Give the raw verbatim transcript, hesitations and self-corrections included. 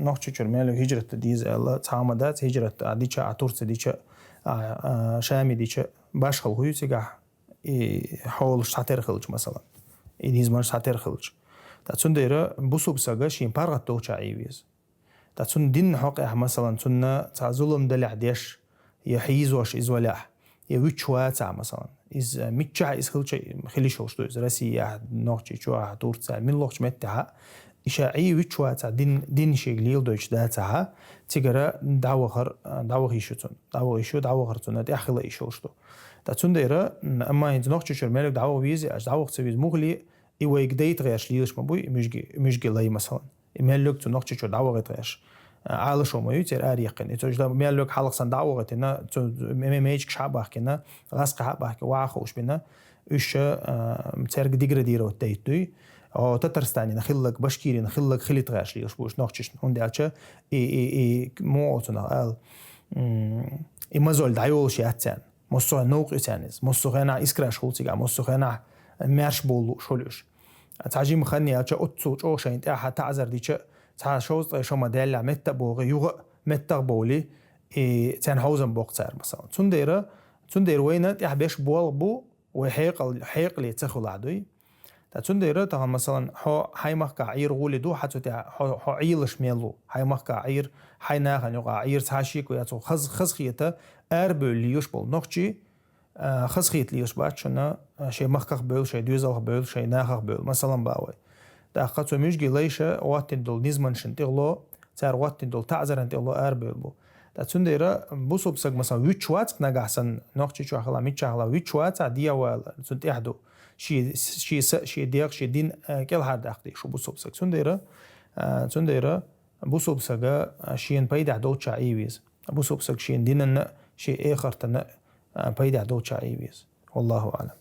Нохчийчуьра мел йола хӀижрат де деза аьлла, цхьа хӀама дац, хӀижрат а дича, а Турце дича, а, а Шаме дича, башхала хӀу ю цигахь, и хьолаш цхьатерра хилча, масалан, и низамаш цхьатерра хилча. Ткъа цундела бусалба сага шен паргӀат долчохь Ӏе веза. Ткъа цунна динна хьокъехь, масалан, цунна цхьа зулам далехь деш, я хьийзош иза валехь, я вуьтуш вацахь, масалан. Иза миччахь иза хилча, хила йиш йолуш ду иза, Россияхь, Нохчийчохь, Турцехь, муьлххачу меттехь а. И ша Ӏе вуьтуш вацахь, дин, дин шега леладойтуш дацахь, цигара дӀавахар, дӀаваха йиш ю цунна. ДӀаваха йиш ю, дӀавахар цунна тӀехь хила йиш йолуш ду. Ткъа цундела, м, амма хӀинца Нохчийчуьра мел йола дӀаваха веза, аш дӀаваха ца веза, муххале, и вайга дайта гӀерташ лелаш ма буй, и муьжги-, муьжги лай, масалан. И мел йолчу Нохчийчуьра дӀавахийта гӀерташ, а, Ӏалашо ма ю церан арахьа яьккхина. И цо ишта мел йолчу хьалха санна дӀавахийтина, цу ме-, мечигаш хьа а бахкина, гӀазкхий хьа а бахкина, ваха хууш бина, уьш, а, цаьрга деградировать дайта дуй. О, Татарстанера хилларг, Башкирера хилларг хилийта гӀерташ лелаш бу уьш нохчашна. ХӀунда аьлча и, и, и, муха оцунах ала, м, и мозоль дӀайолуш яц царна. Массо а хенахь новкъа ю царна иза. Массо а хенахь искраш хуьлу цигахь, массо а хенахь маьрша бовла лууш хуьлу уьш. Цхьа жима хан яьлча, оццул чӀогӀа шайна тӀехь таӀзар дича, цхьа шовзткъе шо ма даьллехь метта а богӀий, юха а меттах а бовлий, и царна хьовзам боккху цара, масалан. Цундела, цундела вайна тӀехь беш болх бу, вай хьекъал-, хьекъале ца хуьлахь дуй. Ткъа цундела тахана, масалан, хьо хьайн махкахь Ӏийр гӀули ду, хьан цу тӀехь хьо, хьо Ӏийлаш мел ву, хьайн махкахь Ӏийр, хьайн нахана юкъахь Ӏийр, цхьа шеко яц, хаза, хазахета арабевлла лелаш болу нохчий, а, хазахета лелаш бац шуна, а, шайн махках а бевлла, шайн доьзалх а бевлла, шайн нахах а бевлла, масалан, бах вай. ТӀаккха цу муьжги лайша гӀоттина долу низамашна тӀехула, цара гӀоттина долу таӀзарна тӀехула арабевлла бу. Ткъа цундела бусалба саг, масалан, вуьтуш вацахь нагахь санна, Нохчийчохь хилахь, миччахь хилахь, вуьтуш вацахь дехьавала, цунна тӀехь ду. Шен, шен са, шен дегӀ, шен дин, а, кӀелхьардаккха дезаш ву бусалба саг. Цундела, а, цундела бусалба сага, а, шена пайдехь долчохь Ӏе веза. Бусалба саг шен динанна, шен эхартана, а, пайдехь долчохь Ӏе веза. Валлаху аӀлам.